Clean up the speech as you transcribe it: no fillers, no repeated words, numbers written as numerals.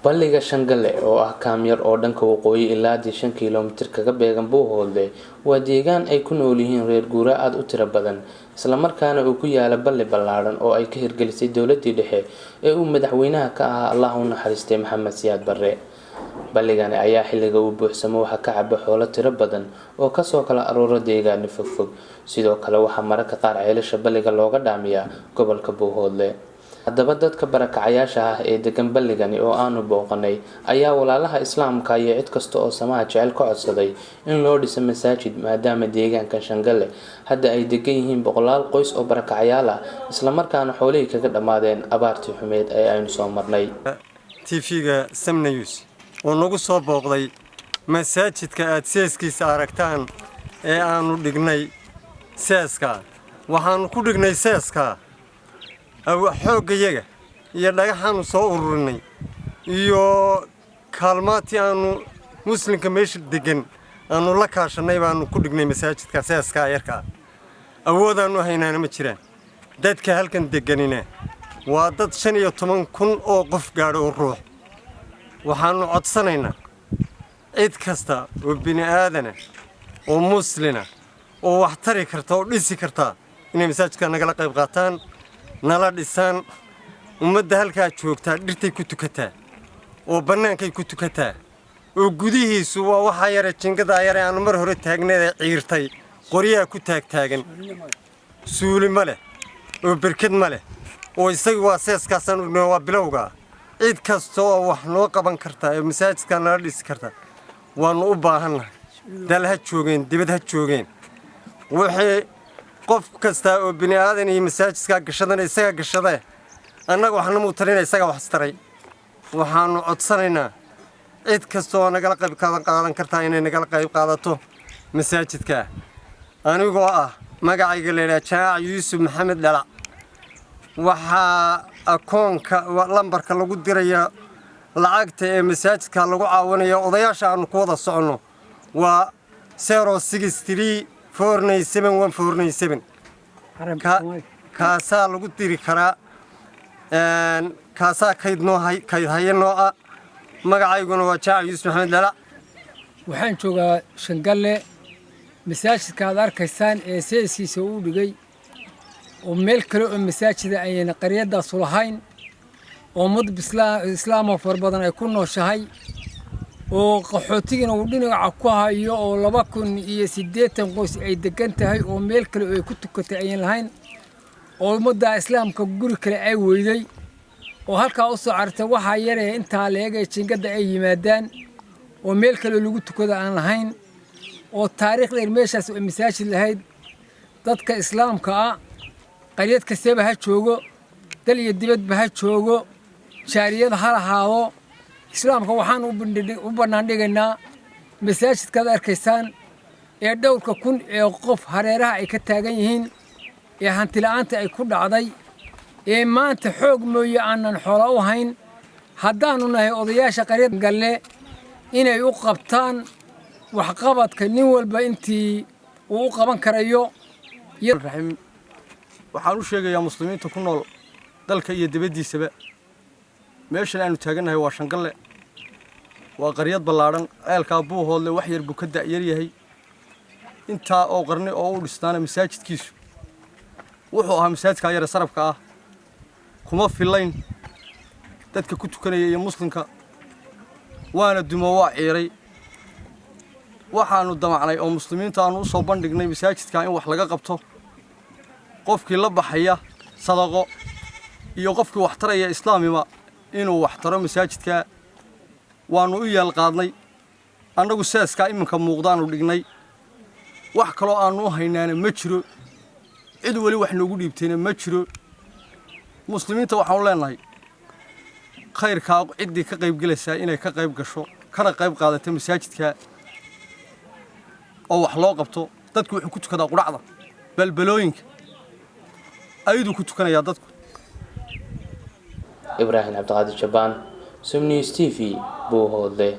Balliga Shangalle oo ah kaam yar oo dhanka waqooyi ilaa 5 kiiloomitir kaga beegan Buuhoodle, waa deegaan ay ku nool yihiin reer guuraa aada u tiro badan, islamarkaana uu ku yaala balli ballaadhan oo ay ka hirgelisay dowladii dhexe ee uu madaxweynaha ka ahaa, Allah u naxariistay, Maxamed Siyaad Barre. Balligani ayaa xilliga uu buuxsamo waxaa ka caba xoolo tiro badan oo kasoo kala aroora deegaano fogfog. Sidoo kale waxaa mararka qaar ceelasha balliga looga dhaamiyaa gobolka Buuhoodle. Haddaba, dadka barakacayaasha ah ee degan balligani oo aanu booqanay ayaa walaalaha Islaamka iyo cid kasta oo samaha jecel ka codsaday in loo dhiso masaajid, maadaama deegaanka Shangalle hadda ay degan yihiin boqolaal qoys oo barakacayaal ah, islamarkaana xoolihii kaga dhammaadeen abaartii xumeed ee aynu soo marnay. TV-ga Samnews oo nagu soo booqday masaajidka aad seeskiisa aragtaan ee aanu dhignay seeska. Waxaannu ku dhignay seeska xooggayaga iyo dhagaxaannu soo ururinay iyo kaalmaatii aanu muslimka meesha deggan aanu la kaashannay baannu ku dhignay masaajidka seeskaa yarkaa. Awoodaannu haynaana ma jiraan. Dadka halkan degganina waa dad 15,000 oo qof gaadho oo ruux. Waxaannu codsanaynaa cid kasta oo bini aadana oo muslina oo wax tari karta oo dhisi karta inay masaajidka nagala qayb qaataan, nala dhisaan. Ummadda halkaa joogtaa dhirtay ku tukataa oo bannaankay ku tukataa, oo gudihiisu waa waxaa yare jingadaa yare aannu mar hore taagneeda ciirtay, qoryaha ku taagtaagan, suuli ma leh oo berked ma leh, oo isagu waa seeskaasaan udhigno, waa bilowgaa. Cid kasta oo wax noo qaban karta ee masaajidkaa nala dhisi karta waannu u baahannahay. Dal ha joogeen, dibad ha joogeen, wixii qof kasta oo bini aadan iyo masaajidkaa gashadana isagaa gashadee, annaga waxna muu talina, isagaa wax istaray. Waxaannu codsanaynaa cid kasta oo nagala qayb qaadan kartaa inay nagala qayb qaadato masaajidka. Anigoo ah magacayga la yidhaha Jaac Yuusuf Maxamed Dhalac, waxaa akoonka lambarka lagu diraya lacagta ee masaajidka lagu caawinayo odayaasha aanu ku wada soconno waa 063 497 1497. Kaasaa lagu diri karaa, kaasaa kayd noo kayd haye noo ah. Magacayguna waa Jaac Yuusuf Maxamed Dhalac. Waxaan joogaa Shangalle. Masaajidka aad arkaysaan ee seeskiisa uu dhigay, oo meel kale oo masaajida ayayna qaryadaasu lahayn, oo ummad islaamoo fara badan ay ku nooshahay, oo qaxootigiina uu dhinaca ku hayo, oo 2080 qoys ay degan tahay, oo meel kale oo ay ku tukatay ayan lahayn, oo ummadda islaamka guri kale ay weyday, oo halkaa u soo cartay, waxaa yaree intaa leegay jingadda ay yimaadaan, oo meel kale lagu tukada aan lahayn, oo taariikh dheer meeshaas ay masaajid lahayd. Dadka islaamka ah qaryad kastaba ha joogo, dal iyo dibadba ha joogo, jaariyad ha lahaado, islaamka waxaan u bannaandhigaynaa masaajidkaad arkaysaan ee dhowrka kun ee qof hareeraha ay ka taagan yihiin, ee hantila'aanta ay ku dhacday, ee maanta xoog mooye aanan xoola u hayn, haddaannu nahay odayaasha qaryad Galle, inay u qabtaan waxqabadka nin walba intii uu u qaban karayo. Raxiim, waxaan u sheegayaa muslimiinta ku nool dalka iyo dibaddiisaba, meeshan aanu taagannahay waa Shangalle, waa qaryad ballaadhan. Ceelkaa Buuhoodle wax yar buu ka da'yar yahay. Intaa oo qarni oo u dhisnaana masaajidkiisu wuxuu ahaa masaajidkaa yare sarabka ah. Kuma fillayn dadka ku tukanaya iyo muslimka, waana dumo, waa ciiray. Waxaannu damacnay oo muslimiinta aanu u soo bandhignay masaajidka in wax laga qabto. Qofkii la baxaya sadaqo iyo qofkii wax taraya islaamima inuu wax taro masaajidka waannu u yeel qaadnay. Annagu seeskaa iminka muuqdaanu dhignay, wax kaloo aannu u haynaana ma jiro, cid weli wax noogu dhiibtayna ma jiro. Muslimiinta waxaanu leenahay khayrkaa ciddii ka qaybgelaysaa inay ka qayb gasho, kana qayb qaadato masaajidka oo wax loo qabto. Dadku wuxuu ku tukadaa qudhacda balbalooyinka ayaduu ku tukanayaa dadku. Ibraahim Cabdiqaadir Jabaan, Somnews TV, Buuhoodle.